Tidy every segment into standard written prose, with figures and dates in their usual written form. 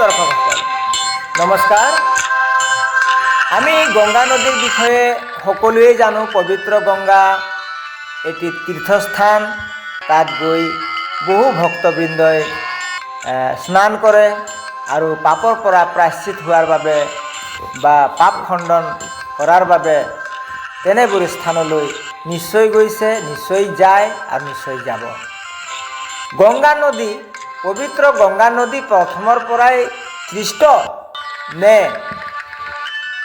দৰ্শকসকল, নমস্কাৰ। আমি গংগা নদীৰ বিষয়ে সকলোৱে জানো। পবিত্ৰ গংগা এটি তীৰ্থস্থান। তাত গৈ বহু ভক্তবৃন্দই স্নান কৰে আৰু পাপৰ পৰা প্ৰায়শ্চিত হোৱাৰ বাবে বা পাপ খণ্ডন কৰাৰ বাবে তেনেবোৰ স্থানলৈ নিশ্চয় গৈছে, নিশ্চয় যায় আৰু নিশ্চয় যাব। গংগা নদী, পবিত্ৰ গংগা নদী প্ৰথমৰ পৰাই সৃষ্ট নে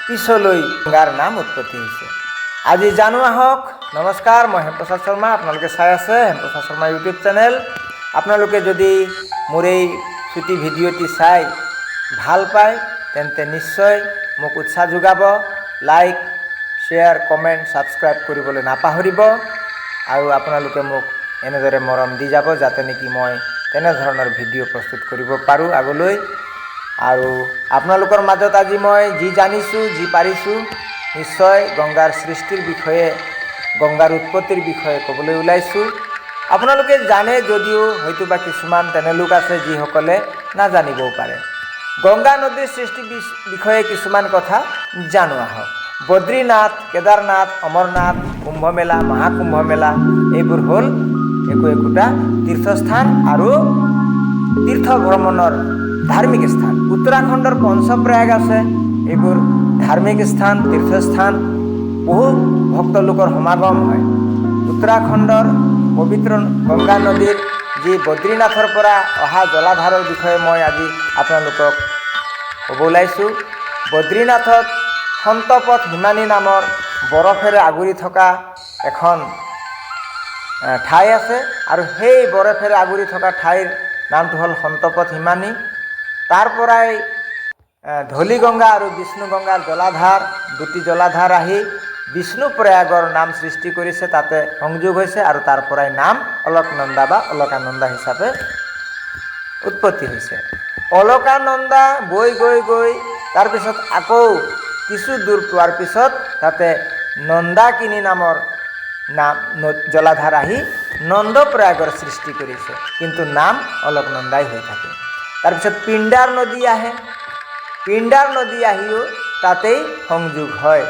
পিছলৈ গংগাৰ নাম উৎপত্তি হৈছে, আজি জানো আহক। নমস্কাৰ, মই হেমপ্ৰসাদ শৰ্মা। আপোনালোকে চাই আছে হেমপ্ৰসাদ শৰ্মা ইউটিউব চেনেল। আপোনালোকে যদি মোৰ এই চুটি ভিডিঅ'টি চাই ভাল পায়, তেন্তে নিশ্চয় মোক উৎসাহ যোগাব। লাইক, শ্বেয়াৰ, কমেণ্ট, ছাবস্ক্ৰাইব কৰিবলৈ নাপাহৰিব আৰু আপোনালোকে মোক এনেদৰে মৰম দি যাব, যাতে নেকি মই তেনেধৰণৰ ভিডিঅ' প্ৰস্তুত কৰিব পাৰোঁ আগলৈ। আৰু আপোনালোকৰ মাজত আজি মই যি জানিছোঁ, যি পাৰিছোঁ, নিশ্চয় গংগাৰ সৃষ্টিৰ বিষয়ে, গংগাৰ উৎপত্তিৰ বিষয়ে ক'বলৈ ওলাইছোঁ। আপোনালোকে জানে যদিও হয়তো বা কিছুমান তেনে লোক আছে যিসকলে নাজানিবও পাৰে। গংগা নদীৰ সৃষ্টি বিষয়ে কিছুমান কথা জানো আহক। বদ্ৰীনাথ, কেদাৰনাথ, অমৰনাথ, কুম্ভমেলা, মহাকুম্ভ মেলা, এইবোৰ হ'ল একো একোটা তীৰ্থস্থান আৰু তীৰ্থ ভ্ৰমণৰ ধাৰ্মিক স্থান। উত্তৰাখণ্ডৰ পঞ্চপ্ৰয়াগ আছে। এইবোৰ ধাৰ্মিক স্থান, তীৰ্থস্থান, বহু ভক্ত লোকৰ সমাগম হয়। উত্তৰাখণ্ডৰ পবিত্ৰ গংগা নদীৰ যি বদ্ৰীনাথৰ পৰা অহা জলাধাৰৰ বিষয়ে মই আজি আপোনালোকক ক'ব ওলাইছোঁ। বদ্ৰীনাথত সন্তপথ হিমানী নামৰ বৰফেৰে আগুৰি থকা এখন ঠাই আছে আৰু সেই বৰফেৰে আগুৰি থকা ঠাইৰ নামটো হ'ল সন্তপথ হিমানী। তাৰ পৰাই ধলিগংগা আৰু বিষ্ণুগংগাৰ জলাধাৰ, দুটি জলাধাৰ আহি বিষ্ণু প্ৰয়াগৰ নাম সৃষ্টি কৰিছে, তাতে সংযোগ হৈছে আৰু তাৰ পৰাই নাম অলকনন্দা বা অলকানন্দা হিচাপে উৎপত্তি হৈছে। অলকানন্দা বৈ গৈ গৈ তাৰপিছত আকৌ কিছু দূৰ পোৱাৰ পিছত তাতে নন্দাকিনী নামৰ নাম জলাধাৰ আহি নন্দপ্ৰয়াগৰ সৃষ্টি কৰিছে, কিন্তু নাম অলকনন্দাই হৈ থাকে। তাৰপিছত পিণ্ডাৰ নদী আহে। পিণ্ডাৰ নদী আহিও তাতেই সংযোগ হয়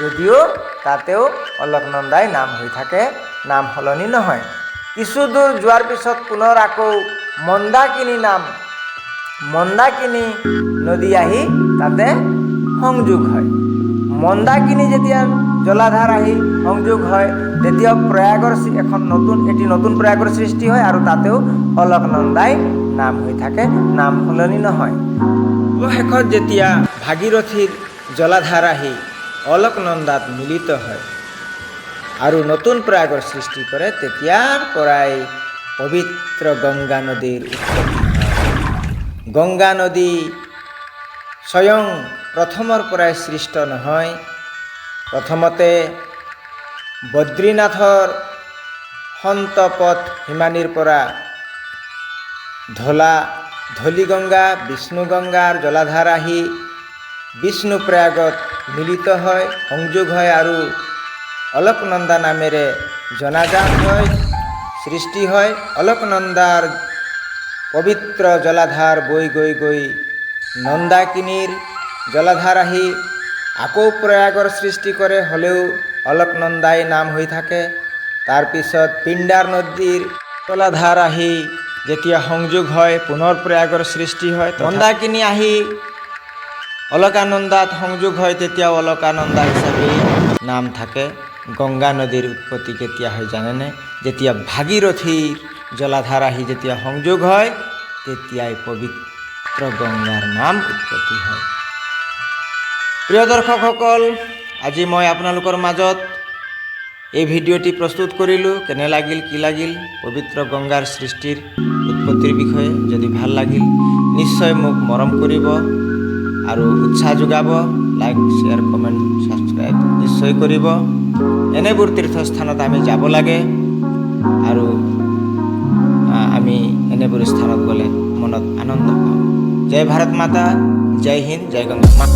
যদিও তাতেও অলকনন্দাই নাম হৈ থাকে, নাম সলনি নহয়। কিছু দূৰ যোৱাৰ পিছত পুনৰ আকৌ মন্দাকিনী নাম, মন্দাকিনী নদী আহি তাতে সংযোগ হয়। মন্দাকিনী যেতিয়া জলাধাৰ আহি সংযোগ হয়, তেতিয়া প্ৰয়াগৰ এখন নতুন, এটি নতুন প্ৰয়াগৰ সৃষ্টি হয় আৰু তাতেও অলকনন্দাই নাম হৈ থাকে, নাম সলনি নহয়। অৱশেষত যেতিয়া ভাগীৰথীৰ জলাধাৰ আহি অলকনন্দাত মিলিত হয় আৰু নতুন প্ৰয়াগৰ সৃষ্টি কৰে, তেতিয়াৰ পৰাই পবিত্ৰ গংগা নদীৰ উৎপত্তি হয়। গংগা নদী স্বয়ং প্ৰথমৰ পৰাই সৃষ্ট নহয়। প্ৰথমতে বদ্ৰীনাথৰ সন্তপথ হিমানীৰ পৰা ধলিগংগা, বিষ্ণুগংগাৰ জলাধাৰ আহি বিষ্ণু প্ৰয়াগত মিলিত হয়, সংযোগ হয় আৰু অলকনন্দা নামেৰে জনাজাত হয়, সৃষ্টি হয়। অলকনন্দাৰ পবিত্ৰ জলাধাৰ বৈ গৈ গৈ নন্দাকিনীৰ জলাধাৰ আহি আকৌ প্ৰয়াগৰ সৃষ্টি কৰে, হ'লেও অলকনন্দাই নাম হৈ থাকে। তাৰপিছত পিণ্ডাৰ নদীৰ জলাধাৰ আহি যেতিয়া সংযোগ হয়, পুনৰ প্ৰয়াগৰ সৃষ্টি হয়। মন্দাকিনী আহি অলকানন্দাত সংযোগ হয়, তেতিয়াও অলকানন্দা হিচাপেই নাম থাকে। গংগা নদীৰ উৎপত্তি কেতিয়া হয় জানেনে? যেতিয়া ভাগীৰথীৰ জলাধাৰ আহি যেতিয়া সংযোগ হয়, তেতিয়াই পবিত্ৰ গংগাৰ নাম উৎপত্তি হয়। প্ৰিয় দৰ্শকসকল, আজি মই আপোনালোকৰ মাজত এই ভিডিঅ'টি প্ৰস্তুত কৰিলোঁ। কেনে লাগিল, কি লাগিল পবিত্ৰ গংগাৰ সৃষ্টিৰ উৎপত্তিৰ বিষয়ে? যদি ভাল লাগিল, নিশ্চয় মোক মৰম কৰিব আৰু উৎসাহ যোগাব। লাইক, শ্বেয়াৰ, কমেণ্ট, ছাবস্ক্ৰাইব নিশ্চয় কৰিব। এনেবোৰ তীৰ্থস্থানত আমি যাব লাগে আৰু আমি এনেবোৰ স্থানত গ'লে মনত আনন্দ পাওঁ। জয় ভাৰত মাতা, জয় হিন্দ, জয় গংগা মা।